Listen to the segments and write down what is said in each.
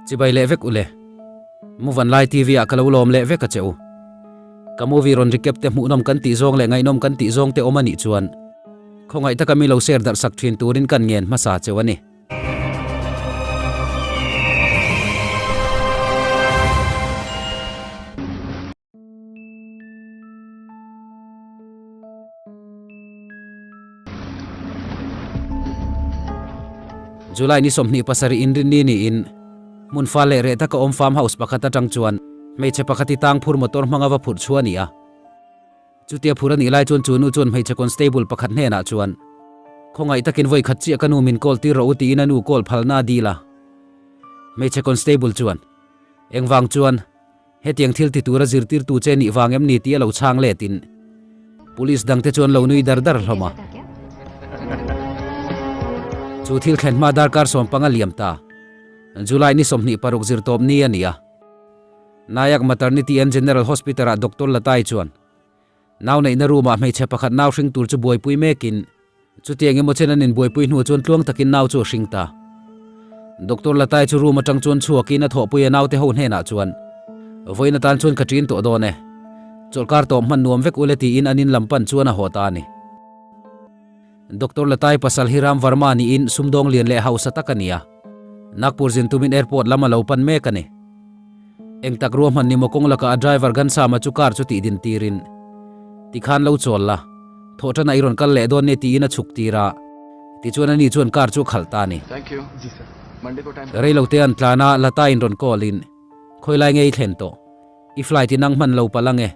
Chibai leh vek ule. Muvanlai TV ah ka lo lawm leh vek a che u. Ka movie rawn recap te hmuhnawm kan tih zawng leh ngaihnawm kan tih zawng te awm a nih chuan khawngaih taka mi lo share darh sak thin turin kan ngen hmasa cheu a ni. July ni 27 inrinni niin hmun fal leh reh taka awm farm house pakhat atang chuan hmeichhe pakhat hi tang phur motor hmanga va phurh chhuah a ni a. Chutia phur a nih lai chuan chu nu chuan hmeichhe constable pakhat hnenah chuan khawngaih takin vawi khat chiah ka nu min call tir rawh u tiin a nu call phalna a dil a. Hmeichhe constable chuan engvang chuan Hetiang thil ti tura zirtirtu che nih vang em ni tih a lo chhang letin Police dangte chuan lo nui dar dar hlawm a. Chu thil thlen hma darkar sawmpanga liam ta. July ni 26 zirtawp ni a ni a. Nayak Maternity and General Hospital-ah Doctor Latai chuan nau neihna room-ah hmeichhe pakhat nau hring tur chu buaipui mekin chutiang emaw chen an inbuaipui hnu chuan tluang takin nau chu a hring ta. Doctor Latai chu room atang chuan chhuakin a thawhpui a naute ho hnenah chuan, Vawiin atan chuan ka ṭin tawh dawn e. Chawlhkar tawp hman nuam vek ule tiin an in lam pan chuan a haw ta a ni. Doctor Latai pasal hi Ram Varma niin sumdawng lian leh hausa tak a ni a. Nagpur zin tumin airport lam a lo pan mek a ni. Eng tak ruahman ni maw kawng lakah a driver Ghansama chu car chu tih din tirin, Tikhan lo chawl la, thawhṭanah i rawn kal leh dawn nia tiin a chhuk tir a. Tichuan ani chuan car chu a khalh ta a ni. Reilote an tlan a, Lataiin rawn call in, Khawi lai nge i thlen tawh? I flight in ang hman lo palh ang e.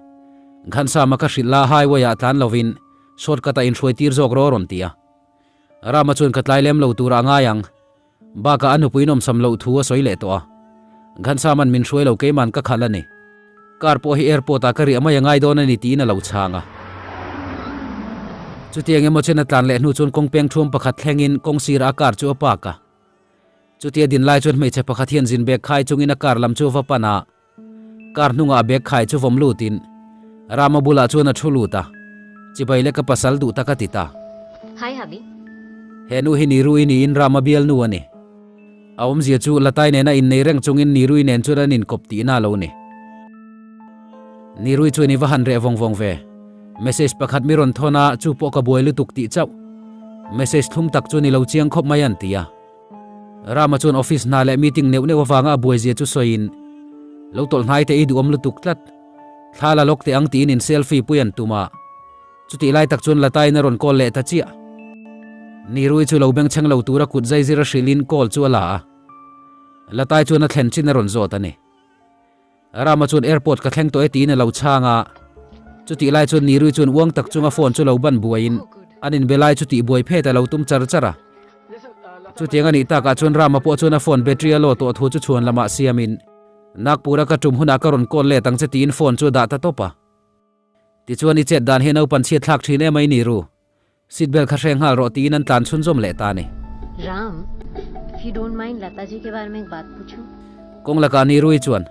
Ghansama ka hrilh la, highway ah tlan lovin, shortcut ah inhruai tir zawk rawh a rawn ti a. Rama chuan ka tlai lem lo turah a ngai ang. Bakah a nupui nawmsam loh thu a sawi leh tawh a. Ghansama'n min hruai lo keima'n ka khalh a ni. Car pawh hi airport ah ka riah mai a ngai dawn a ni tiin a lo chhang a. Chutiang emaw chen a tlan leh hnu chuan kawng peng thuam pakhat thlengin kawng sirah a car chu a park a. Chutia din lai chuan hmeichhe pakhat hian zin bag khai chungin a car lam chu a va pan a. Car hnungah a bag khai chu vawm lutin Rama bulah chuan a thu lut a, Chibai leh ka pasal duh tak a ti ta. Hi Habi. He nu hi Nirui niin Rama bialnu a ni. A awmzia chu Latai nena innei reng chungin Nirui nen chuan an inkawp tihna a lo ni. Nirui chuan i va han reh vawng vawng ve. Message pakhat mi rawn thawn a, chu pawh ka buai lutuk tih chauh. Message thlum tak chu ni lo chiang khawp mai an ti a. Rama chuan office hna leh meeting neuh neuh avanga a buaizia chu sawiin, Lo tawlh hnai teh i duhawm lutuk tlat. Thla la lawk teh ang tiin in selfie pui an tum a. Chutih lai tak chuan Lataiin a rawn call leh ta chiah. Nirui chu lo bengchheng lo tura kut zaizir a hrilhin call chu a la a. Latai chuan a thlen chin a rawn zawt a ni. Rama chuan airport ka thleng tawh e tiin a lo chhang a. Chutih lai chuan Nirui chuan uang tak chunga phone chu lo ban buaiin an inbe lai chu tihbuai phet a lo tum char char a. Chutiang a nih takah chuan Rama pawh chuan a phone battery a law tawh thu chu chhuan lamah siamin Nagpur-a ka tum hunah ka rawn call let ang che tiin phone chu a dah ta tawp a. Tichuan i chet dan hi naupan chhiat thlak thin em a i ni ru. Seat belt kha hre nghal rawh tiin an tlan chhunzawm leh ta a ni. Ram, if you don't mind Lata ji ke bare mein ek baat puchu? Kawng lakah Nirui chuan,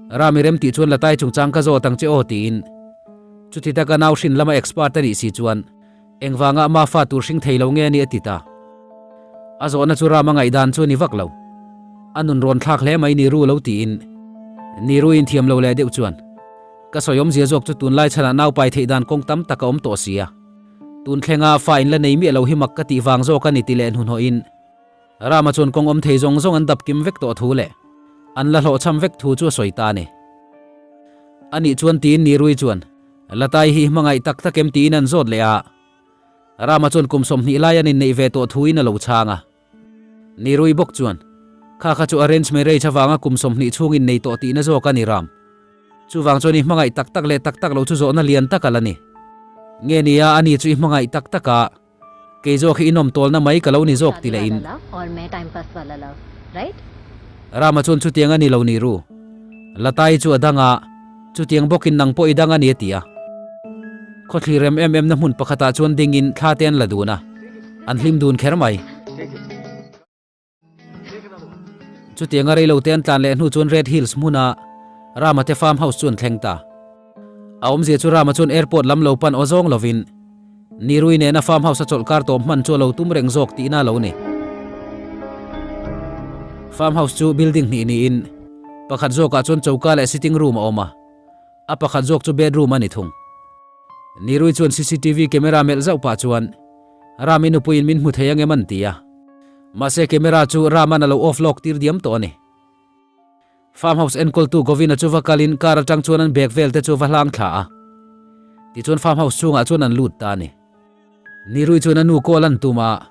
Ram i rem tih chuan Latai chungchang ka zawt ang che aw tiin. Chuti taka nau hrin lama expert a nih si chuan engvanga ama fa tur hring thei lo nge a ni a ti ta. A zawhna chu Rama ngaihdan chu a ni vak lo. A nun rawn thlak hle mai Niru lo tiin. Niruiin thiam lo leh deuh chuan, Ka sawi awmzia zawk chu tunlai chhanah nau pai theih dan kawng tam tak a awm tawh si a. Tun thlenga fa in la nei miah lo hi mak ka tih vang zawk a ni ti leh hnuhnawhin Rama chuan kawng awm thei zawng zawng an dap kim vek tawh thu leh an la hlawhchham vek thu chu a sawi ta a ni. A nih chuan tiin Nirui chuan Latai hi hmangaih tak tak em tiin an zawt leh a. Rama chuan kum 20 lai an inneih ve tawh thuin a lo chhang a. Nirui bawk chuan, Kha kha chu arrange marriage avanga kum 20 chhung innei tawh tihna zawk a ni Ram. Chuvang chuan i hmangaih tak tak leh tak tak lo chu zawhna lian tak a la ni. Nge nia ani chu i hmangaih tak tak a, kei zawk hi i nawm tawlna mai ka lo ni zawk ti leh in. Rama chuan chutiang a ni lo ni ru. Latai chu a dang a, chutiang bawkin nang pawh i dang a ni a ti a. Khawthlir rem em em na hmun pakhatah chuan dingin thla te an la dun a, an hlim dun kher mai. Chutianga reilo te an tlan leh hnu chuan Red Hills hmuna Rama te farm house chu an thleng ta. A awmzia chu Rama chuan airport lam lo pan aw zawng lovin Nirui nena farm house a chawlh kar tawp hman chu a lo tum reng zawk tihna a lo ni. Farm house chu building hnih niin pakhat zawkah chuan choka leh sitting room a awm a, a pakhat zawk chu bedroom a ni thung. Nirui chuan cctv camera melh zauh pah chuan Rami nupuiin min hmu thei ang em an ti a, mahse camera chu Rama'n a lo off lawk tir diam tawh a ni. Farm house enkawltu Govina chu va kalin car atang chuan an bag vel te chu va hlang thla a. Tichuan farm house chhungah chuan an lut ta a ni. Nirui chuan a nu call an tum a,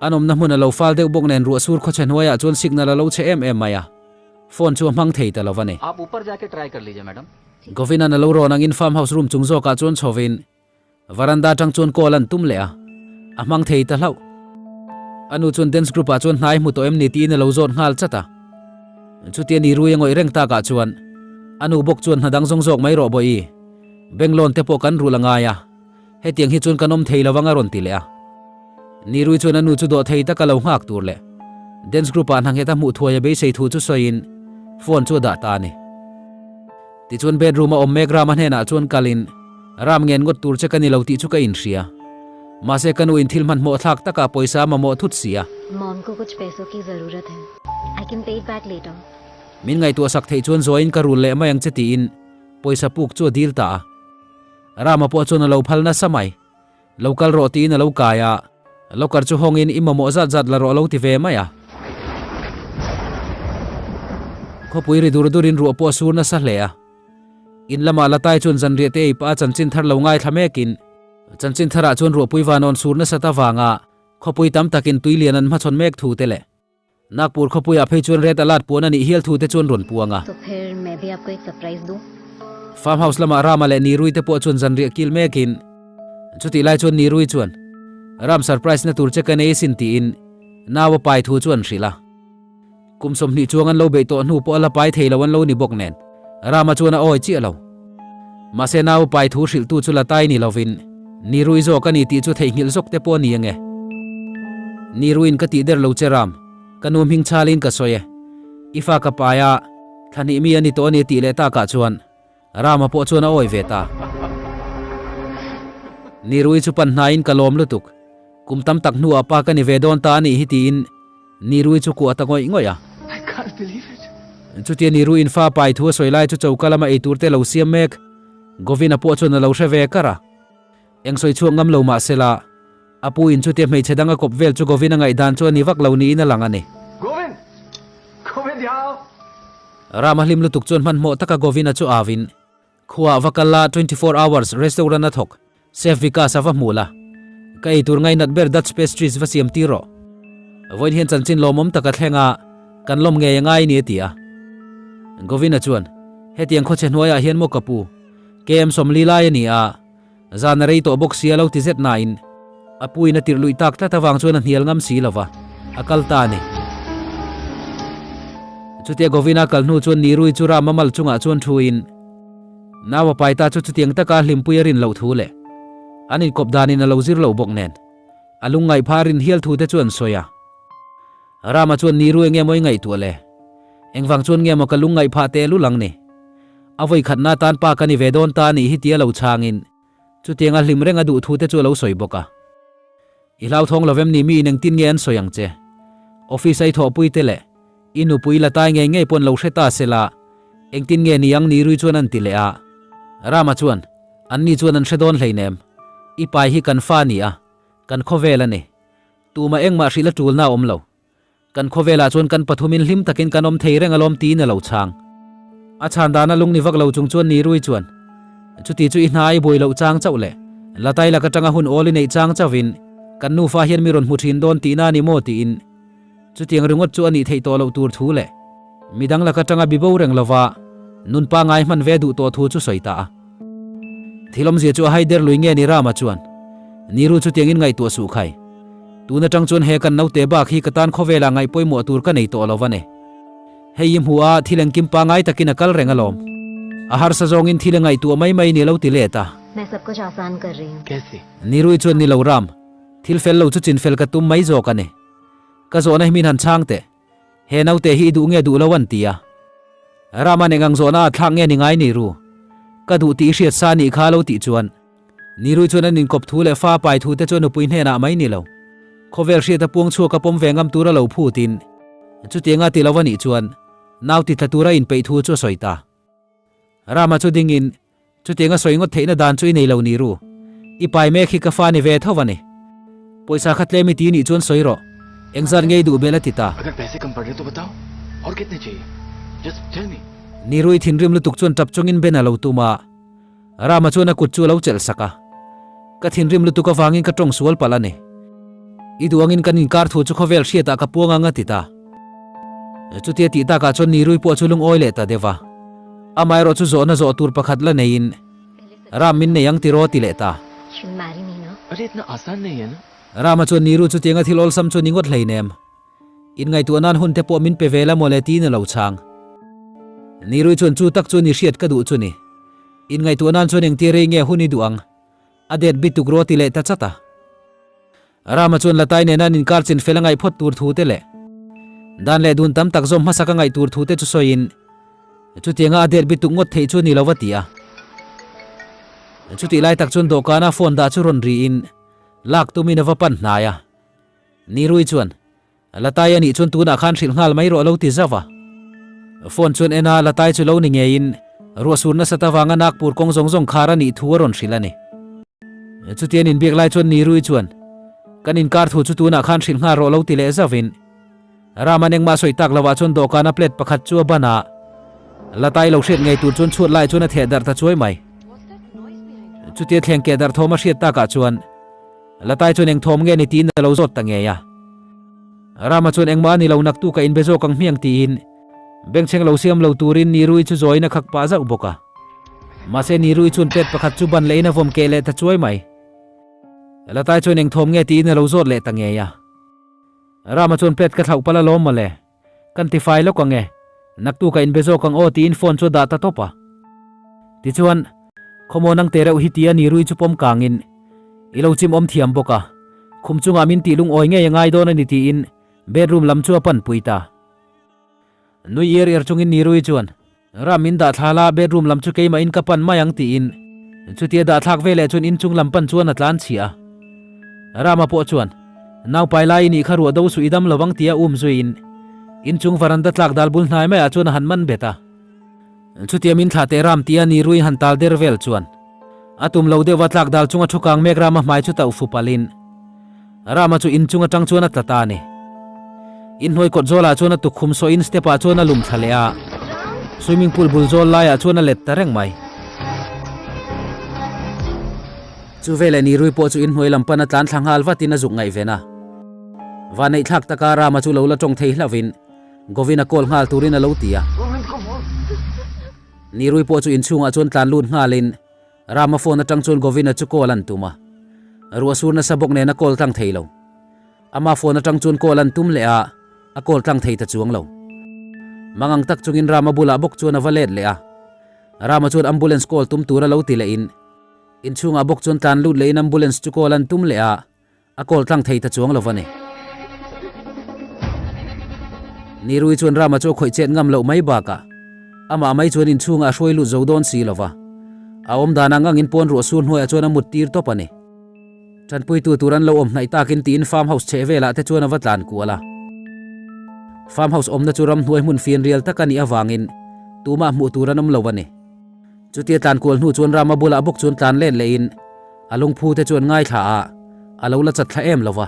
an awmna hmun a lo fal deuh bawk nen ruah sur khawchhe hnuaiah chuan signal a lo chhe em em mai a, phone chu a hmang thei ta lo va ni. Aap upar ja ke try kar lijiye madam. Govina'n a lo rawn angin farm house room chung zawkah chuan chhovin Varanda atang chuan call an tum leh a, a hmang thei ta hlauh. A nu chuan dance group ah chuan hnai hmu tawh em ni tiin a lo zawt nghal chat a. Chutia ni rui a ngawih reng takah chuan a nu bawk chuan hna dang zawng zawk mai rawh bawi, bank loan te pawh kan rulh a ngai a, hetiang hi chuan kan awm thei lo ang a rawn ti leh a. Ni rui chuan a nu chu dawh thei taka lo nghak tur leh dance group ah hna nghet a hmuh thuai a beisei thu chu sawiin phone chu a dah ta a ni. Tichuan bedroom a awm mek Rama hnenah chuan kalin, Ram ngen ngawt tur che ka ni lo tih chu ka inhria. Mahse ka nu in thil hmanhmawh thlak takah pawisa a mamawh thut si a. Mom ko kuch paiso ki zarurat hai. I can pay it back later. Min ngaihtuah sak theih chuan zawiin ka rul leh mai ang che tiin pawisa puk chu a dil ta a. Rama pawh chuan a lo phal nasa mai. Lo kal rawh tiin a lo kai a, locker chu hawngin i mamawh zat zat la rawh a lo ti ve mai a. Khawpui ri dur durin ruah pawh a sur nasa hle a. In lamah Latai chuan zanriah te ei pah a chanchin thar lo ngaithla mekin, chanchin tharah chuan ruahpui vanawn sur nasat avanga khawpui tam takin tui lian an hmachhawn mek thu te leh Nagpur khawpuiah phei chuan red alert puan a nih hial thu te chuan rawn puang a. To phir main bhi aapko ek surprise dun? Farm house lamah Rama leh Nirui te pawh chuan zanriah kil mekin chutih lai chuan Nirui chuan Ram surprise na tur che ka nei sin tiin nau a pai thu chu an hrilh a. Kum 20 chuang an lo beih tawh hnu pawh a la pai thei lo an lo ni bawk nen Rama chuan a awi chiah lo. Mahse nau a pai thu hrilhtu chu la tai ni lovin Nirui zawk a ni tih chu theihnghilh zawk te pawh a ni ange. Niruiin ka tih der lo che Ram, ka nu hming chhalin ka sawi e. I fa ka pai a, thla hnih mi a ni tawh a ni tih leh takah chuan Rama pawh chuan a awi ve ta. Nirui chu pan hnaiin ka lawm lutuk, kum tam tak hnuah pa ka ni ve dawn ta a nih hi tiin Nirui chu kuah ta ngawih ngawih a. I can't believe it. Chutia Niruiin fa pai thu a sawi lai chu choka lama ei tur te lo siam mek. Govina pawh chuan a lo hre ve kar a. Eng sawi chhuak ngam lo mah sela, a pu in chutia hmeichhe dang a kawp vel chu Govina ngaihdan chu a ni vak lo niin a lang a ni. Govin! Govin diau! Rama hlim lutuk chuan hmanhmawh taka Govina chu au in, Khuaah va kal la 24 hours restaurant a thawk, Chef Vikas a va hmuh la. Ka ei tur ngainat ber Dutch pastries va siam tir rawh. Vawiin hian chanchin lawmawm tak a thleng a, kan lawm ngei a ngai ni a ti a. Govina chuan, Hetiang khawchhe hnuaiah hian maw ka pu? KM 40 lai a ni a, zan a rei tawh bawk sia lo ti zet nain a puin a tirh luih tak tlat avang chuan a hnial ngam si lova, a kal ta a ni. Chutia Govina kal hnu chuan Nirui chu Rama mal chungah chuan thuin nau a pai ta chu chutiang taka hlimpui a rin loh thu leh an inkawp danin a lo zir lo bawk nen a lungngaih phah rin hial thu te chu an sawi a. Rama chuan Niru enge maw i ngaihtuah le? Engvang chuan nge maw ka lungngaih phah teh lul ang ni? A vawi khatna atan pa ka ni ve dawn ta a nih hi tia lo chhangin chutianga hlim reng a duh thu te chu a lo sawi bawk a. I hlauthawng lovem ni mi in engtin nge an sawi ang che? Office a i thawhpui te leh i nupui la tai ngei ngei pawn lo hre ta se la engtin nge ni ang Nirui chuan an ti leh a. Rama chuan, Anni chuan an hre dawn hleinem. I pai hi kan fa a ni a, kan khawvel a ni. Tumah engmah hrilh a tulna a awm lo. Kan khawvelah chuan kan pathumin hlim takin kan awm thei reng alawm tiin a lo chhang. A chhan dana lung ni vak lo chung chuan Nirui chuan, Chuti chu i hna i buai loh chang chauh le, Latai lak atanga hun awl i neih chang chauhin kan nufa hian mi rawn hmu thin dawn tihna a ni maw tiin chutiang ringawt chu a nih theih tawh loh tur thu leh midang lak atanga bibo reng lova nun pangai hman ve duh tawh thu chu sawi ta a. Thil awmzia chu a haider lui nge ni Rama chuan, Niru chutiangin ngaihtuah suh khai. Tun atang chuan he kan naute bak hi ka tan khawvelah ngaih pawimawh tur ka nei tawh lo va ni. Hei i hmu a, thil engkim pangai takin a kal reng alawm. A harsa zawngin thil a ngaihtuah mai mai ni lo ti let a. Main sab kuch aasan kar rahi hoon. Kaise? Nirui chuan ni lo Ram, thil fel lo chu chin fel ka tum mai zawk a ni. Ka zawhna hi min han chhang teh. He naute hi i duh nge duh lo an ti a. Rama eng ang zawhna a thlak nge ni ngai ni ru. Ka duh tih i hriat sa nih kha lo tih chuan. Nirui chuan an inkawp thu leh fa pai thu te chu a nupui hnenah mai ni lo. Khawvel hriat a puang chhuak a pawm ve ngam tur a lo phutin. Chutianga ti lo a nih chuan nau ti tla tura inpeih thu chu a sawi ta. Rama chu dingin, Chutianga sawi ngawt theihna dan chu i nei lo ni ru. I pai mek hi ka fa ni ve tho a ni. Pawisa kha tlem i ti nih chuan sawi rawh. Engzat nge i duh bel a ti ta. Nirui thinrim lutuk chuan tap chungin Ben a lo tum a. Rama chuan a kut chu a lo chelh sak a. Ka thinrim lutuk avangin ka tawng sual palh a ni. I duh angin kan inkar thu chu khawvel hriatah ka puang ang a ti ta. Chutia tih takah chuan Nirui pawh chu lungawi leh ta deuh a. Amaherawh chu zawhna zawh tur pakhat la neiin Ram min nei ang tiraw ti leh ta. Rama chuan Niru chutianga thil awlsam chu ni ngawt hleinem. Inngaihtuah nan hun te pawh min pe ve la mawle tiin a lo chhang. Nirui chuan chu tak chu ni hriat ka duh chu ni. Inngaihtuah nan chuan engtia rei nge hun i duh ang? A det bituk rawh ti leh ta chat a. Rama chuan Latai nena an inkar chin fel a ngaih phawt tur thu te leh dan leh dun tam tak zawm hmasak a ngaih tur thu te chu sawiin chutianga a det bituk ngawt theih chu ni lo va ti a. Chutih lai tak chuan dawhkana phone dah chu rawn riin lak tumin a va pan hnai a. Nirui chuan, Latai a nih chuan tunah khan hrilh nghal mai rawh lo ti zauh a. Phone chuan en a, Latai chu lo ni ngeiin ruah sur nasat avanga Nagpur kawng zawng zawng khar a nih thu a rawn hrilh a ni. Chutian inbiak lai chuan Nirui chuan, Kan inkar thu chu tunah khan hrilh nghal rawh lo ti leh zauhin Raman engmah sawi tak lovah chuan dawhkana plate pakhat chu a ban a, Latai lo hriat ngei tur chuan chhuat lai chuan a theh darh ta chuai mai. Chutia thleng keh darh thawm a hriat takah chuan Latai chuan eng thawm nge ni tiin a lo zawt ta ngei a. Rama chuan engmah a ni lo naktu ka inbe zawk ang hmiang tiin bengchheng lo siam lo turin Nirui chu zawiin a khak pah zauh bawk a. Mahse Nirui chuan plate pakhat chu ban lehin a vawm keh leh ta chuai mai. Latai chuan eng thawm nge tiin a lo zawt leh ta ngei a. Rama chuan plate ka thlauh palh alawm mawle. Kan ti fai lawk ang e. Naktu ka inbe zawk ang aw tiin phone chu a dah ta tawp a. Tichuan, Khawmaw nang te reuh hi tia Nirui chu pawm kangin i lo chim awm thiam bawk a, khum chungah min tih lungawi ngei a ngai dawn a ni tiin bedroom lam chu a pan pui ta. Nui iar iar chungin Nirui chuan, Ram min dah thla la, bedroom lam chu keimahin ka pan mai ang tiin chutia dah thlak veleh chuan inchung lam pan chuan a tlan chhiah a. Rama pawh chuan, Naupai lai i nih kha ruah do suh i dam lo ang tia um zuiin inchung varanda tlak dal bul hnai maiah chuan a han man bet a. Chutia min thlah teh Ram tia Nirui han tal der vel chuan a tum lo deuhva tlak dal chunga thu kang mek Rama hmai chu tauh fu palhin Rama chu inchung atang chuan a tla ta a ni. Inhnuai kawt zawlah chuan a tukkhum sawhin step ah chuan a lum thla leh a, swimming pool bul zawl laiah chuan a let ta reng mai. Chu veleh Nirui pawh chu inhnuai lam pan a tlan thla nghal vatin a zuk ngaihven a. Vanneih thlak taka Rama chu lo la tawng thei hlauhin Govin a call nghal turin a lo ti a. Nirui pawh chu inchhungah chuan tlan lut nghalin Rama phone atang chuan Govina chu call an tum a. Ruah sur nasa bawk nen a call tlang thei lo. Ama phone atang chuan call an tum leh a, a call tlang thei ta chuang lo. Mangang tak chungin Rama bulah bawk chuan a va let leh a. Rama chuan ambulance call tum tur a lo ti lehin inchhungah bawk chuan tlan lut lehin ambulance chu call an tum leh a, A call tlang thei ta chuang lo va ni. Nirui chuan Rama chu a khawih chet ngam loh mai bakah amah mai chuan inchhungah a hruai lut zo dawn si lo va. A awm dan ang angin pawn ruah sur hnuaiah chuan a mut tir tawp a ni. Tanpuitu tur an lo awm hnaih takin tiin farm house chheh velah te chuan a va tlan kual a. Farm house awmna chu ramhnuai hmun fianrial tak a nih avangin tumah hmuh tur an awm lo a ni. Chutia tlan kual hnu chuan Rama bulah bawk chuan tlan let lehin a lungphu te chuan ngaithla a, a lo la chat thla em lo va.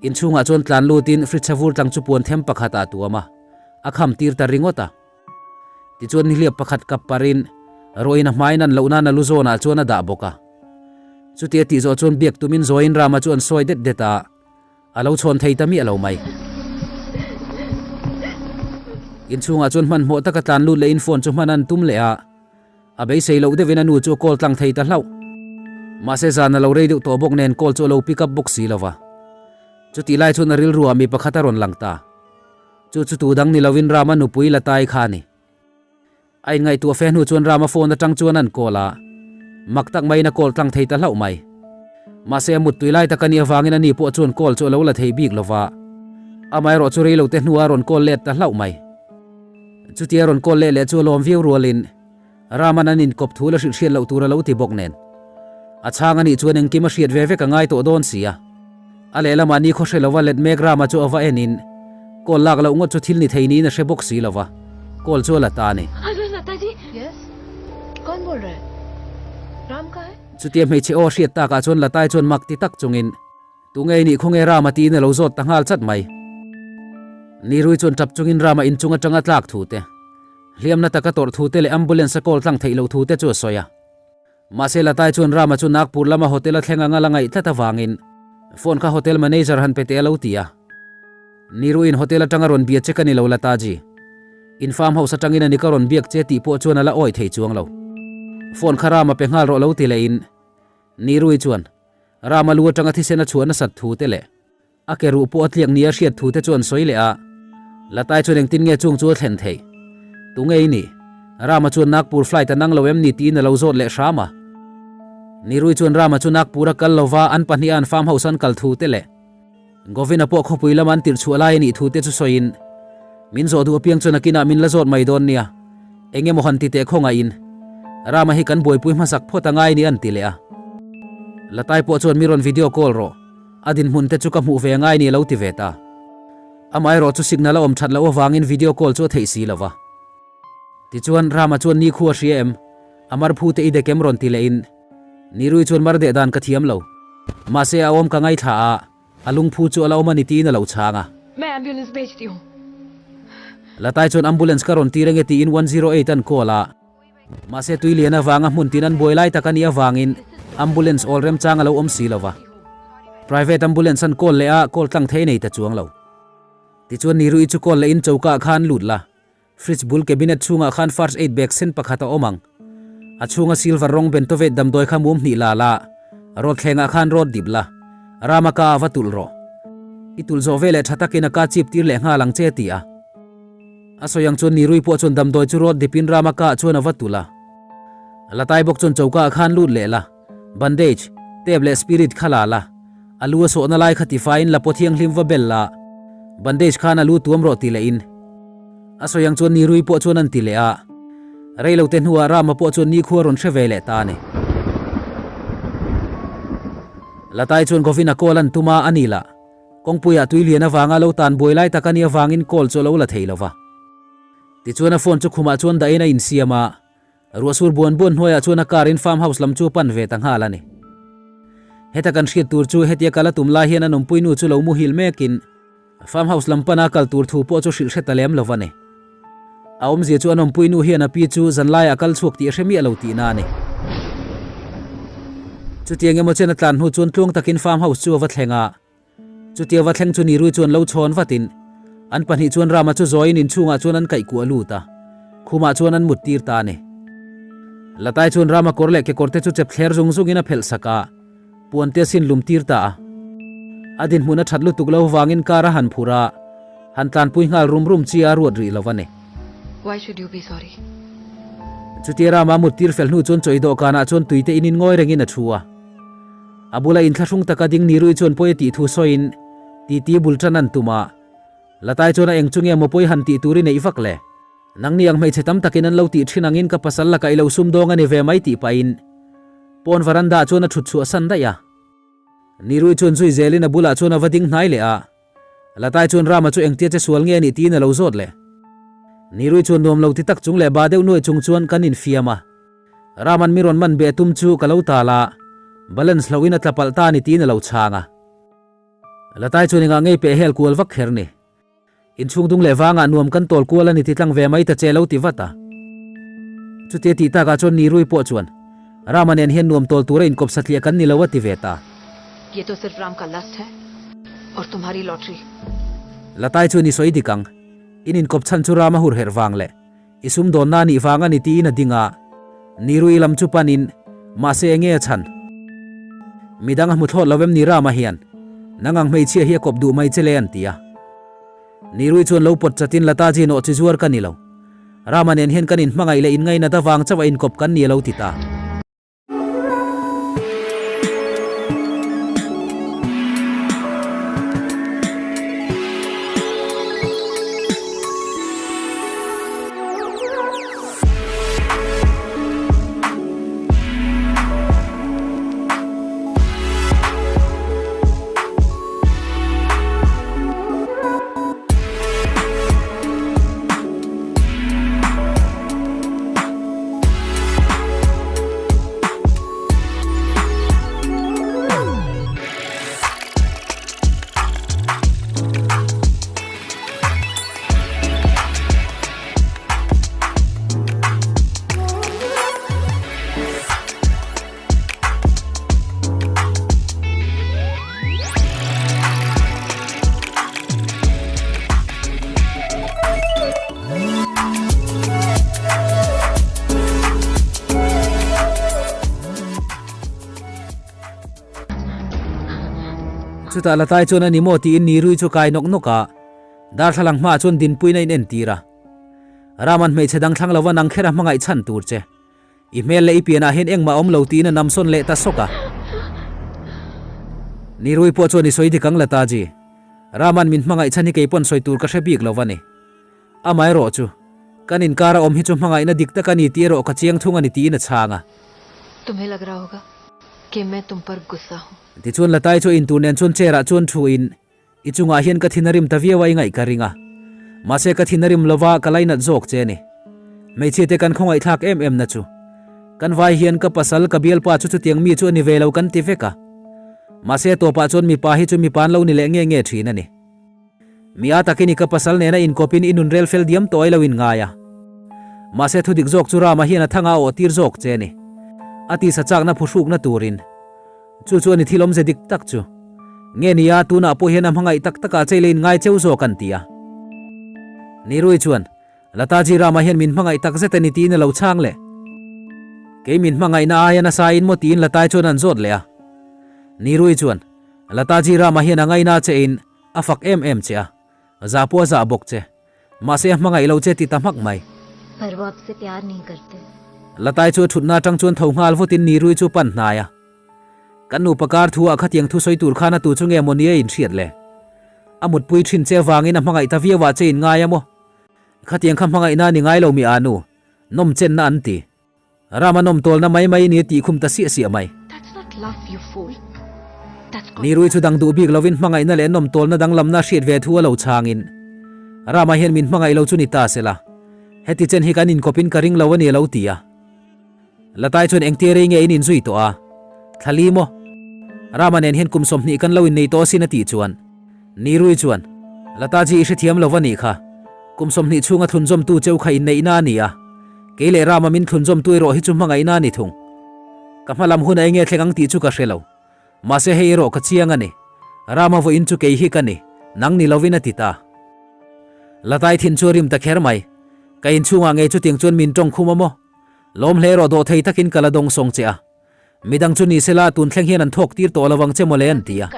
Inchhungah chuan tlan lutin fridge a vur tlang chu puan them pakhat ah tuam a, a kham tir ta ringawt a. Tichuan nihliap pakhat kap parin ruahin a hmai nan loh nan a lu zawnah chuan a dah bawk a. Chutia tih zawh chuan biak tumin zawiin Rama chu an sawi det det a, A lo chhawn thei ta miah lo mai. Inchhungah chuan hmanhmawh taka tlan lut lehin phone chu hman an tum leh a, a beisei loh deuhin a nu chu a call tlang thei ta hlauh. Mahse zan a lo rei deuh tawh bawk nen call chu a lo pick up bawk si lo va. Chutih lai chuan a rilruah mi pakhat a rawn lang ta. Chu chu tu dang ni lovin Rama nupui la tai kha a ni. A inngaihtuah fe hnu chuan Rama phone atang chuan an call a, mak tak maiin a call tlang thei ta hlauh mai. Mahse a muttui lai tak a nih avangin ani pawh chuan call chu a lo la thei bik lova, amaherawh chu reilote hnuah a rawn call let ta hlauh mai. Chutia a rawn call leh leh chu a lawm viau rualin Rama'n an inkawp thu la hrilh hriat loh tur a lo ti bawk nen. A chhang anih chuan engkim a hriat ve vek a ngai tawh dawn si a. A lehlamah ni khaw hre lova let mek Rama chu a va enin Call lak loh ngawt chu thil ni thei niin a hre bawk si lo va, call chu a la ta a ni. Hello Lata ji. Yes. Kaun bol raha hai? Ram kahan hai? Chutia hmeichhe aw a hriat takah chuan Latai chuan mak ti tak chungin, Tunge i nih khawnge Rama tiin a lo zawt ta nghal chat mai. Nirui chuan tap chungin Rama inchung atanga tlak thu te, hliamna taka tawrh thu te leh ambulance a call tlang theih loh thu te chu a sawi a. Mahse Latai chuan Rama chu Nagpur lama hotel a thleng anga la ngaih tlat avangin phone kha hotel manager han pe teh a lo ti a. Niruin hotel atanga rawn bia che ka ni lo Lataji. In farm house atangin a ni ka rawn biak che tih pawh chuan a la awi thei chuang lo. Phone kha Rama pe nghal rawh lo ti lehin Nirui chuan Rama lu atanga thisen a chhuah nasat thu te leh A ke ruh pawh a tliak nia hriat thu te chuan sawi leh a, Latai chuan engtin nge chung chu a thlen theih? Tunge i nih? Rama chuan Nagpur flight a nang lo em ni tiin a lo zawt leh hram a. Nirui chuan Rama chu Nagpur a kal lova an pahnih a an farm house an kal thu te leh Govin-a pawh khawpui lama an tirh chhuah lai a nih thu te chu sawiin, Min zawh duh apiang chuan akinah min la zawt mai dawn nia, eng emaw han ti teh khawngaihin Rama hi kan buaipui hmasak phawt a ngai ni an ti leh a. Latai pawh chuan mi rawn video call rawh. A dinhmun te chu ka hmuh ve ngai ni a lo ti ve ta. Amaherawh chu signal a awm that loh avangin video call chu a theih si lo va. Tichuan, Rama chuan ni khu a hria em? A mar phu te i dek em rawn ti leh in. Nirui chuan mar deh dan ka thiam lo. Mahse a awm ka ngaithla a, a lungphu chu a la awm a ni tiin a lo chhang a. Main ambulance bhejti hu. Latai chuan ambulance ka rawn tir ange tiin 108 an call a. Mahse tui lian avanga hmun tin an buai lai tak a nih avangin ambulance awl remchang a lo awm si lo va. Private ambulance an call leh a, call tlang thei nei ta chuang lo. Tichuan Nirui chu call lehin choka ah khan lut la, fridge bul cabinet chhungah khan first aid bag sen pakhat a awm ang. A chhunga silver rawng bentovate damdawi kha mum hnih la la, rawt thlengah khan rawt dip la, Rama ka ah va tulh rawh. I tulh zawh veleh tha takin a ka chip tir leh nghal ang che ti a. A sawi ang chuan Nirui pawh chuan damdawi chu rawt dipin Rama ka ah chuan a va tulh a. Latai bawk chuan choka ah khan lut leh la, bandage, tape leh spirit kha la la, a lu a sawhna lai kha tifaiin la paw thianghlim va bel la, bandage khan a lu tuam rawh ti leh in. A sawi ang chuan Nirui pawh chuan an ti leh a. Reilote hnuah Rama pawh chuan nikhua rawn hre ve leh ta a ni. Latai chuan Govina call an tum a, a ni lah. Kawngpuiah tui lian avanga lo tan buai lai tak a nih avangin call chu a lo la thei lo va. Tichuan a phone chu khumah chuan dahin a insiam a, ruahsur buan buan hnuaiah chuan a car in farm house lam chu a pan ve ta nghal a ni. Heta kan hriat tur chu hetia kal a tum lai hian a nawmpui nu chu lo muhil mekin farm house lam pana kal tur thu pawh chu hrilh hre ta lem lo va ni. A awmzia chu a nawmpui nu hian a pi chu zanlaiah a kal chhuak tih a hre miah lo tihna a ni. Chutiang emaw chen a tlan hnu chuan tluang takin farm house chu a va thleng a. Chutia va thleng chu Nirui chuan lo chhawn vatin an pahnih chuan Rama chu zawiin inchhungah chuan an kaih kuah lut a, khumah chuan an mut tir ta a ni. Latai chuan Rama kawr leh kekawr te chu chep thler zung zungin a phelh sak a, puan te a sin lum tir ta a. A dinhmun a that lutuk lo vangin car a han phur a, han tlanpui nghal rum rum chi a ruat rih lo a ni. Why should you be sorry? Chutia Rama mut tir fel hnu chuan chawi dawhkanah chuan tui te inin ngawi rengin a thu a. A bula inthlahrung taka ding Nirui chuan pawi a tih thu sawiin titi bul tan an tum a. Latai chuan a eng chu nge maw pawi han tih tur i neih vak le? Nangni ang hmeichhe tam takin an lo tih thin angin ka pasal lakah i lo sum dawng a ni ve mai tih pahin pawn varanda ah chuan a thut chhuah san daih a. Nirui chuan zui zelin a bulah chuan a va ding hnai leh a. Latai chuan Rama chu engtia che sual nge a nih tiin a lo zawt leh. Nirui chuan nuam lo ti tak chung leh ba deuh nuai chung chuan kan infiam a. Raman mi rawn man be tum chu ka lo tal a, balance hlohin a tla palh ta a ni tiin a lo chhang a. Latai chuan engah ngei peh hel kual vak kher ni. Inchhung dung leh vangah nuam kan tawl kual a ni ti tlang ve mai ta che lo ti vat a. Chutia tih takah chuan Nirui pawh chuan, Rama nen hian nuam tawl tura inkawp satliah kan ni lo a ti ve ta. Ye to sirf Ram ka lust hai aur tumhari lottery. Latai chuan i sawi dik ang. In inkawp chhan chu Rama hur herh vang leh I sumdawnna a nih vang a ni tiin a ding a, Nirui lam chu panin, Mahse enge a chhan? Midang a hmu thlawt lo em ni Rama hian, Nang ang hmeichhia hi a kawp duh mai che le an ti a. Nirui chuan lo pawt chatin Lataji nawh chi zuar ka ni lo. Rama nen hian kan inhmangaih leh inngainat avang chauh a inkawp kan ni a lo ti ta. Chutah Latai chuan a ni maw tiin Nirui chu kai nawk nawk a, darthlalang hmaah chuan dinpuiin a inentir a. Raman hmeichhe dang thlang lova nang kher a hmangaih chhan tur che. I hmel leh i pianah hian engmah awm lo tiin a namsawn leh ta sawk a. Nirui pawh chuan i sawi dik ang Lataji. Raman min hmangaih chhan hi kei pawn sawi tur ka hre bik lo va ni. Amaherawh chu, kan inkar a awm hi chu hmangaihna dik tak a ni tih erawh ka chiang thung a ni tiin a chhang a. Tumhe lag raha hoga ke main tum par gussa hu. Tichuan Latai chu a intur nen chuan chair ah chuan thu in, I chungah hian ka thin a rim ta viau a i ngaih ka ring a. Mahse ka thin a rim lova ka lainat zawk che a ni. Hmeichhia te kan khawngaihthlak em em na chu. Kan vai hian ka pasal ka bialpa chu chutiang mi chu a ni ve lo kan ti vek a. Mahse a tawpah chuan mipa hi chu mipa an lo ni leh nge nge thin a ni. Mi a takin i ka pasal nena inkawpin i nun rel fel diam tawh ai lo in ngai a. Mahse thudik zawk chu Rama hian a thanga a awh tir zawk che a ni. A tisa chakna phuhrukna turin. Chu chu a ni thil awmze dik tak chu. Nge nia tunah pawh hian a hmangaih tak takah che ila in ngai cheu zawk an ti a. Nirui chuan, Lataji Rama hian min hmangaih tak zet a ni tiin a lo chhang leh. Kei min hmangaihna aia nasa in maw tiin Latai chuan an zawt leh a. Nirui chuan, Lataji Rama hian a ngaina che in a fak em em che a, zah pawh a zah bawk che. Mahse a hmangaih lo che ti ta hmak mai. Par wo aap se pyar nahi karte. Latai chu a thutna atang chuan tho nghal vutin Nirui chu pan hnai a. Kan nupa kar thu ah khatiang thu sawi tur khan a tu chu nge maw ni a inhriat le? A mutpui thin che avangin a hmangaih ta viau ah che in ngai a maw? Khatiang kha hmangaihna a ni ngai lo mi aa nu, nawm chenna an ti. Rama nawm tawlna mai mai ni a tih khum ta siah siah mai. Nirui chu dang duh bik lovin hmangaihna leh nawm tawlna danglamna hriat ve thu a lo chhangin, Rama hian min hmangaih lo chu ni ta sela, heti chen hi kan inkawpin ka ring lo a ni a lo ti a. Latai chuan engtia rei nge in inzui tawh a? Thlali maw? Rama nen hian kum 20 kan lo innei tawh asin a tih chuan Nirui chuan, Lataji i hrethiam lo va nih kha. Kum 20 chhunga thlunzawmtu cheu kha inneihna a ni a. Kei leh Rama min thlunzawmtu erawh hi chu hmangaihna a ni thung. Ka hma lam hun a enge thleng ang tih chu ka hre lo. Mahse hei erawh ka chiang a ni. Rama vawiin chu kei hi ka ni, nang ni lovin a ti ta. Latai thin chu a rim ta kher mai. Ka inchhungah ngei chutiang chuan min tawng khum a maw? Lawm hle erawh dawh thei takin ka la dawng sawng che a. Midang chu ni sela tun thleng hian an thawk tir tawh lo ang che mawle an ti a.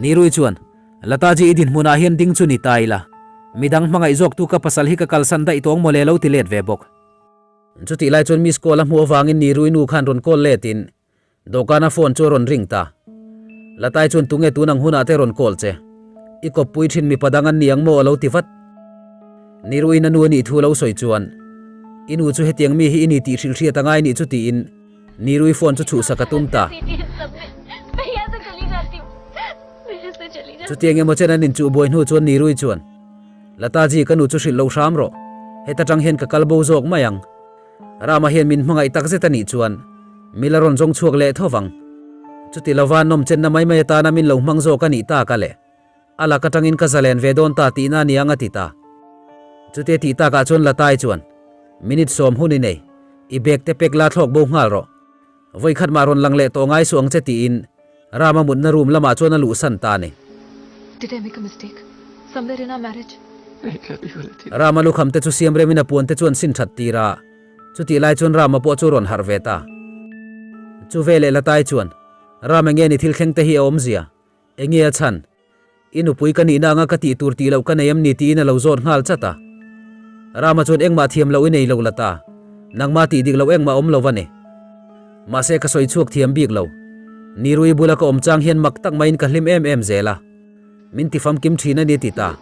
Nirui chuan, Lataji i dinhmunah hian ding chu ni ta ila, midang hmangaih zawktu ka pasal hi ka kalsan daih tawng mawle lo ti let ve bawk. Chutih lai chuan miss call a hmuh avangin Nirui nu khan rawn call letin Dawhkana phone chu a rawn ring ta. Latai chuan tunge tun ang hunah te rawn call che. I kawppui thin mipa dang an ni ang maw a lo ti vat. Niruin a nu a nih thu a lo sawi chuan, I nu chu hetiang mi hi i ni tih hrilh hriat a ngai nih chu tiin Nirui phone chu chhuhsak a tum ta. Chutiang emaw chen an inchuh buai hnu chuan Nirui chuan, Lataji ka nu chu hrilh lo hram rawh. Heta tang hian ka kal bo zawk mai ang. Rama hian min hmangaih tak zet a nih chuan mi la rawn zawng chhuak leh tho vang. Chuti lova nawm chenna mai mai atana min lo hmang zawk a nih tak a le. A lak atangin ka zalen ve dawn ta tihna a ni ang a ti ta. Chutia tih takah chuan Latai chuan, Minute 10 hun i nei, i bag te pack la thlawk bo nghal rawh. Vawikhat mah rawn lang leh tawh ngai suh ang che tiin Rama mutna room lamah chuan a luhsan ta a ni. Did I make a mistake somewhere in our marriage? Rama lukham te chu siam remin a puan te chuan sin that tir a, chutih lai chuan Rama pawh chu rawn harh ve ta. Chu veleh Latai chuan, Ram enge ni thil thleng te hi a awmzia? Enge a chhan? I nupui ka nihna anga ka tih tur tih loh ka nei em ni tiin a lo zawt nghal chat a. Rama chuan engmah thiam loh i nei lo la ta. Nangmah tih dik loh engmah awm lo va ni. Mahse ka sawi chhuak thiam bik lo. Nirui bula ka awm chang hian mak tak maiin ka hlim em em zel a. Min ti famkim thin a ni ti ta.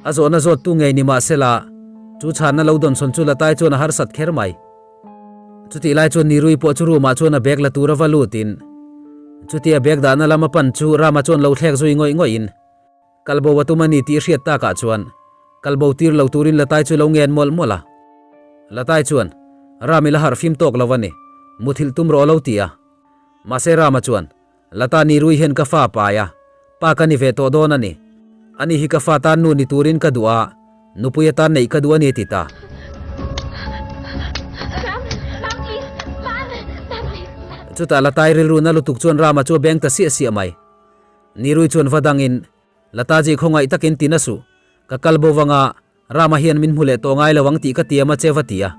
A zawhna zawttu ngei ni mahsela chu chhanna lo dawnsawn chu Latai chuan a harsat kher mai. Chutih lai chuan Nirui pawh chu room ah chuan a bag la tur a va lut in chutia bag dahna lam a pan chu Rama chuan lo thlek zui ngawih ngawih in kalbo a tum a ni tih hriat tak ah chuan kalbo tir lo turin Latai chu lo ngen mawlh mawlh a. Latai chuan Ram i la harh fim tawk lo a ni, muthilh tum rawh a lo ti a. Mahse Rama chuan Lata Nirui hian ka fa pai a, pa ka ni ve tawh dawn a ni. Ani hi ka fa tan nu ni turin ka duh a, nupui atan neih ka duh a ni ti ta. Chutah Latai rilru na lutuk chuan Rama chu a beng ta siah siah mai. Nirui chuan va dangin, Lataji khawngaih takin ti na suh, ka kal bo vanga. Rama hian min hmu leh tawh ngai lo ang tih ka tiam a che va ti a.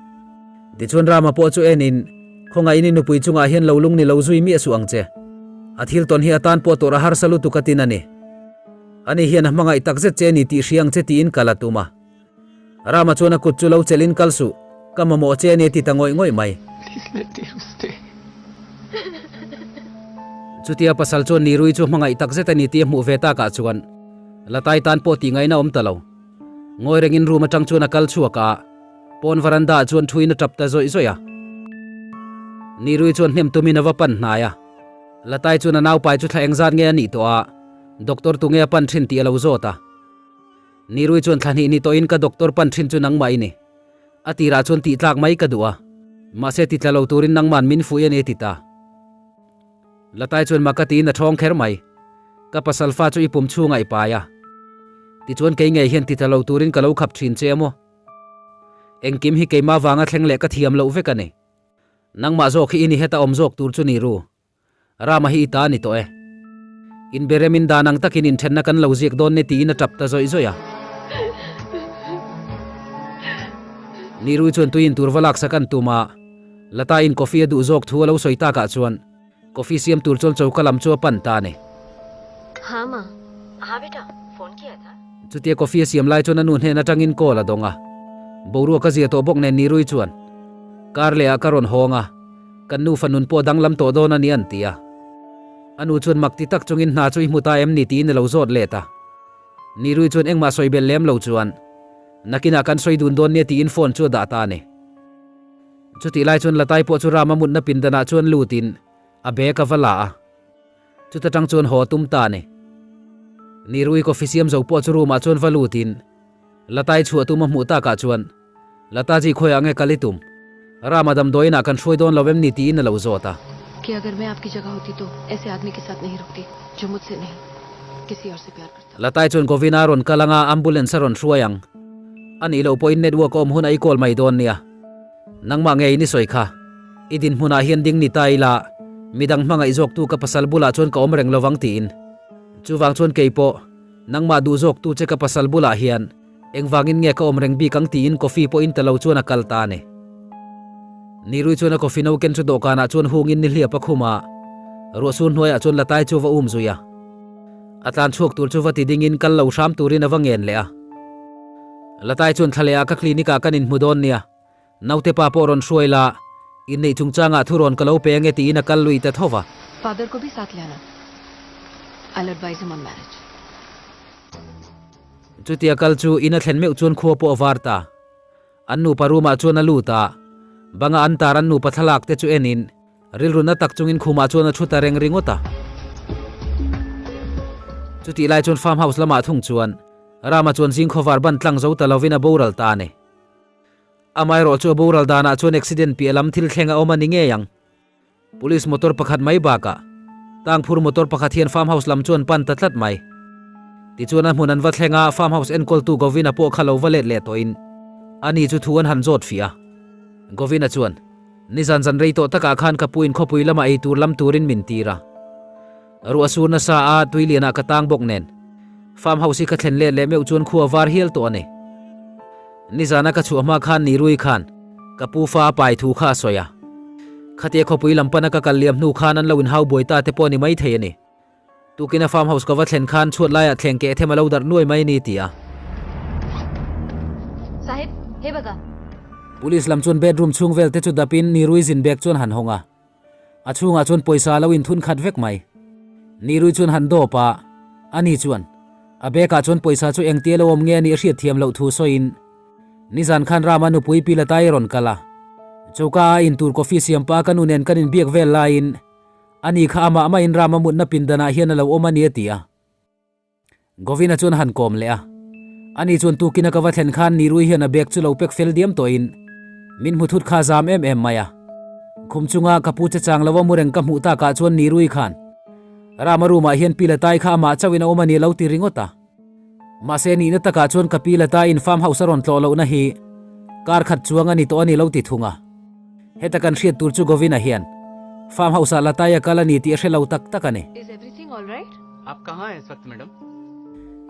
Tichuan Rama pawh chu enin, Khawngaihin i nupui chungah hian lo lung ni lo zui miah suh ang che. A thil tawn hi a tan pawh tawrh a harsa lutuk a tin a ni. Ani hian a hmangaih tak zet che a ni tih hria ang che tiin kal a tum a. Rama chuan a kut chu lo chelhin kal suh, ka mamawh che a ni a ti ta ngawih ngawih mai. Please let Niru stay. Chutia pasal chuan Nirui chu hmangaih tak zet a ni tih a hmuh ve takah chuan Latai tan pawh tih ngaihna awm ta lo. Ngawi rengin room atang chuan a kal chhuak a, pawn veranda ah chuan thuin a tap ta zawih zawih a. Nirui chuan hnem tumin a va pan hnai a. Latai chuan a naupai chu thla engzat nge a nih tawh a, doctor tu nge a pan thin tih a lo zawt a. Nirui chuan thla hnih ni tawhin ka doctor pan thin chu nangmah i ni. A tirah chuan tih tlak mai ka duh a, mahse ti tla lo turin nangman min fuih a ni a ti ta. Latai chuan maka tiin a thawng kher mai. Ka pasal fa chu i pum chhungah i pai a. Tichuan kei ngei hian ti ta lo turin ka lo khap thin che emaw? Engkim hi keimah vanga thleng leh ka thiam loh vek a ni. Nangmah zawk hi i ni heta awm zawk tur chu ni ru. Rama hi i ta a ni tawh e. Inberemin dan ang takin inthenna kan lo ziak dawn ni tiin a tap ta zawih zawih a. Nirui chuan tuiin tur va laksak an tum a. Lataiin coffee a duh zawk thu a lo sawi takah chuan coffee siam tur chuan choka lam chu a pan ta a ni. Haa ma. Haa beta, phone kiya tha? Chutia coffee a siam lai chuan a nu hnen atangin call a dawng a. Boruak a zia tawh bawk nen Nirui chuan, Kar leh ah ka rawn hawng a, kan nu fanun pawh danglam tawh dawn a ni an ti a. A nu chuan mak ti tak chungin hna chu i hmu ta em ni tiin a lo zawt let a. Nirui chuan engmah sawi belh lem lo chuan, Nakinah kan sawi dun dawn nia tiin phone chu a dah ta a ni. Chutih lai chuan Latai pawh chu Rama mutna pindanah chuan lutin a bag a va la a, chuta tang chuan haw a tum ta a ni. Nirui coffee siam zo pawh chu room ah chuan va lutin Latai chhuah tum a hmuh takah chuan, Lataji khawiah nge kal i tum? Rama damdawiin ah kan hruai dawn lo em ni tiin a lo zawt a. Ki agar main aapki jagah hoti to aise aadmi ke saath nahi rukti jo mujhse nahi kisi aur se pyar karta. Latai chuan Govina a rawn kal anga ambulance a rawn hruai ang. A nih loh pawhin network a awm hunah i call mai dawn nia. Nangmah ngeiin i sawi kha. I dinhmunah hian ding ni ta ila, midang hmangaih zawktu ka pasal bulah chuan ka awm reng lovang tiin. Chuvang chuan kei pawh, nangmah duh zawktu che ka pasal bulah hian engvangin nge ka awm reng bik ang tiin coffee pawh in ta lo chuan a kal ta a ni. Nirui chuan a coffee no ken chu dawhkanah chuan hungin nihliap a khum a, ruahsur hnuaiah chuan Latai chu a va um zui a. A tlan chhuak tur chu va ti dingin kal lo hram turin a va ngen leh a. Latai chuan thla leh ah ka clinic ah kan inhmu dawn nia, naute pa pawh rawn hruai la, inneih chungchangah thu rawn ka lo pe ange tiin a kal lui ta tho va. Father ko bhi saath lena, I'll advise him on marriage. Chutia kal chu in a thlen meuh chuan khua pawh a var ta. An nupa room ah chuan a lut a, banga an tar an nupa thlalak te chu enin Rilru na tak chungin khumah chuan a thu ta reng ringawt a. Chutih lai chuan farm house lamah thung chuan Rama chuan zing khawvar ban tlang zo ta lovin a boral ta a ni. Amaherawh chu a boral danah chuan accident piah lam thil thleng a awm a ni ngei ang. Police motor pakhat mai bakah tangphur motor pakhat hian farm house lam chuan pan ta tlat mai. Tichuan a hmun an va thleng a, farm house enkawltu Govina pawh kha lo va let leh tawhin ani chu thu an han zawt fih a. Govina chuan. Nizan zan rei tawh takah khan ka puin khawpui lamah ei tur lam turin min tir a. Ruah sur nasa a, tui lianah ka tang bawk nen. Farm house hi ka thlen let leh meuh chuan khua var hial tawh a ni. Nizana ka chhuah hma khan Nirui khan ka pu fa a pai thu kha a sawi a. Khatia khawpui lam pana ka kal liam hnu khan an lo inhau buai ta te pawh a ni maithei a ni. Tukina farm house ka va thlen khan chhuat laiah thleng keh them a lo darh nuai mai a ni ti a. Sahib, he baga. Police lam chuan bedroom chhung vel te chu dapin Nirui zin bag chuan han hawng a. A chhungah chuan pawisa a lo inthun khat vek mai. Nirui chuan han dawp a, ani chuan a bag ah chuan pawisa chu engtia lo awm nge a nih a hriat thiam loh thu sawiin nizan khan Rama nupui Pi Latai a rawn kal a. Choka a intur coffee siam pa ka nu nen kan inbiak vel laiin Ani kha amah mahin Rama mutna pindanah hian a lo awm a ni a ti a. Govina chuan a han kawm leh a. Ani chuan tukina ka va thlen khan Nirui hian a bag chu lo pek fel diam tawhin min hmu thut kha zam em em mai a. Khum chunga ka pu che chang lo a mu reng ka hmuh takah chuan Nirui khan Rama room ah hian Pi Latai kha amah chauhin a awm a ni a lo ti ringawt a. Mahse nihna takah chuan ka Pi Lataiin farm house a rawn tlawh lohna hi kar khat chuang a ni tawh a ni lo ti thung a. Heta kan hriat tur chu Govina hian farm house ah Latai a kal a ni tih a hre lo tak tak a ni. Is everything all right? Aap kahan hain is waqt madam?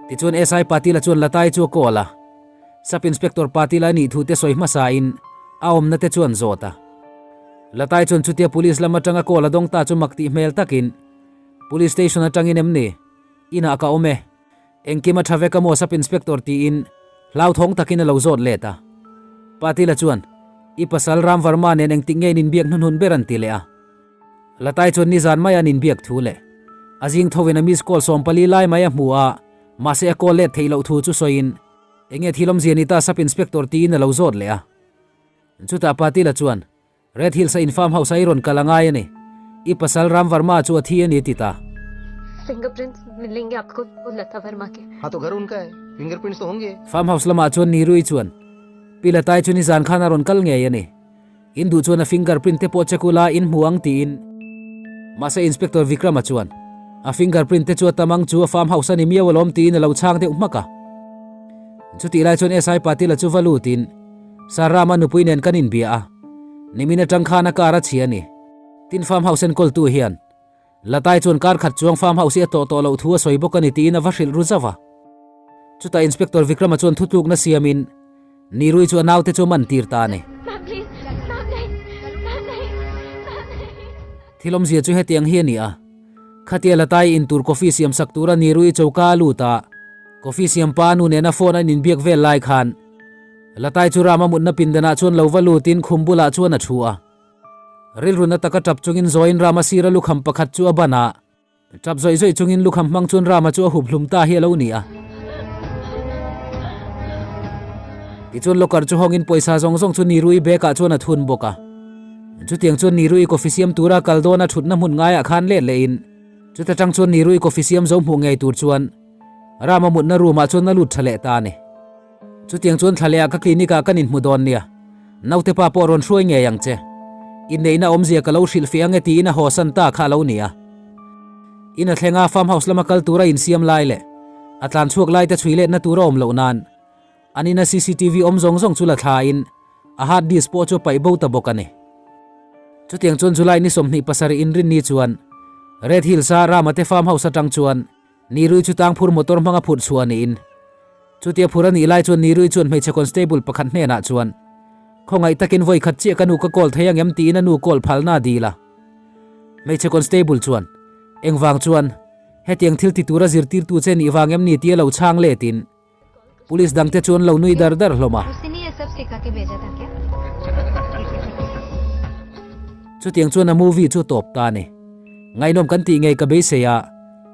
Tichuan SI Patil-a chuan Latai chu a call a. Sub Inspector Patil a nih thu te sawi hmasa in a awmna te chuan zawt a. Latai chuan chutia Police lam atanga call a dawng ta chu mak tih hmel takin Police Station atangin em ni? Inah ka awm e. Engkim a tha vek a maw Sub Inspector tiin hlauthawng takin a lo zawt let a. Patila chuan, I pasal Ram Varma nen engtik nge in inbiak hnuhnun ber an ti leh a. Latai chuan nizan mai an inbiak thu leh a zing thovin a miss call 14 lai mai a hmu a, mahse a call let theih loh thu chu sawiin, Enge thil awmzia ni ta Sub Inspector tiin a lo zawt leh a. Chutah Patila chuan, Red Hills a in farm house a i rawn kal a ngai a ni. I pasal Ram Varma chu a thi a ni ti ta. Fingerprints milenge aapko Lata Verma ke. Haan to ghar unka hai, fingerprints to honge. Farm house lamah chuan Nirui chuan, Pi Latai chu nizan khan a rawn kal ngei a ni. In duh chuan a fingerprint te pawh check ula in hmu ang tiin. Mahse Inspector Vikrama chuan, A fingerprint te chu a tam ang chu a farm house a ni miau alawm tiin a lo chhang deuh hmak a. Chutih lai chuan SI Patila chu va lutin, Sir Rama nupui nen kan inbia a, nimin atang khan a car a chhia a ni. Tin farm house enkawltu hian, Latai chuan kar khat chuang farm house hi a tawh tawh loh thu a sawi bawk a ni tiin a va hrilh ru zauh a. Chutah Inspector Vikrama chuan thutlukna siamin Nirui chu a naute chu a man tir ta a ni. Thil awmzia chu hetiang hi a ni a, khatia Latai in tur coffee siam sak tura Nirui choka a lut a, coffee siam pa a nu nena phone a inbiak vel lai khan Latai chu Rama mutna pindanah chuan lo va lutin khum bulah chuan a thu a. Rilruna taka tap chungin Zawiin Rama sira lukham pakhat chu a ban a, tap zawih zawih chungin lukham hmang chuan Rama chu a hup hlum ta hi a lo ni a. Tichuan locker chu hawngin pawisa zawng zawng chu Nirui bag ah chuan a thun bawk a. Chutiang chuan Nirui coffee siam tura kal dawna thutna hmun ngaiah khan let lehin chuta tang chuan Nirui coffee siam zo hmuh ngei tur chuan Rama mutna room ah chuan a lut tha leh ta a ni. Chutiang chuan thla lehah ka clinic ah kan inhmu dawn nia. Naute pa pawh rawn hruai ngei ang che. Inneihna awmzia ka lo hrilh fih ang e tiin a haw san ta kha a lo ni a. In a thleng a, farm house lama kal tura insiam lai leh a tlan chhuak lai te chhui letna tur a awm loh nan an ina cctv awm zawng zawng chu la thla in a hard disk pawh chu a paih bo ta bawk a ni. Chutiang chuan July ni 27 inrinni chuan Red Hills a Rama te farm house atang chuan Nirui chu tang phur motor hmanga phurh chhuah niin. Chutia phur a nih lai chuan Nirui chuan hmeichhe constable pakhat hnenah chuan, Khawngaih takin vawi khat chiah ka nu ka call thei ang em tiin a nu call phalna a dil a. Hmeichhe constable chuan, Engvang chuan, hetiang thil ti tura zirtirtu che nih vang em ni tia lo chhang letin Police dangte chu an lo nui dar dar hlawm a. Chutiang chuan a movie chu tawp ta a ni. Ngaihnawm kan tih ngei ka beisei a,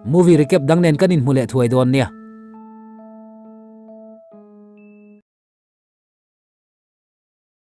movie recap dang nen kan inhmu leh thuai dawn nia.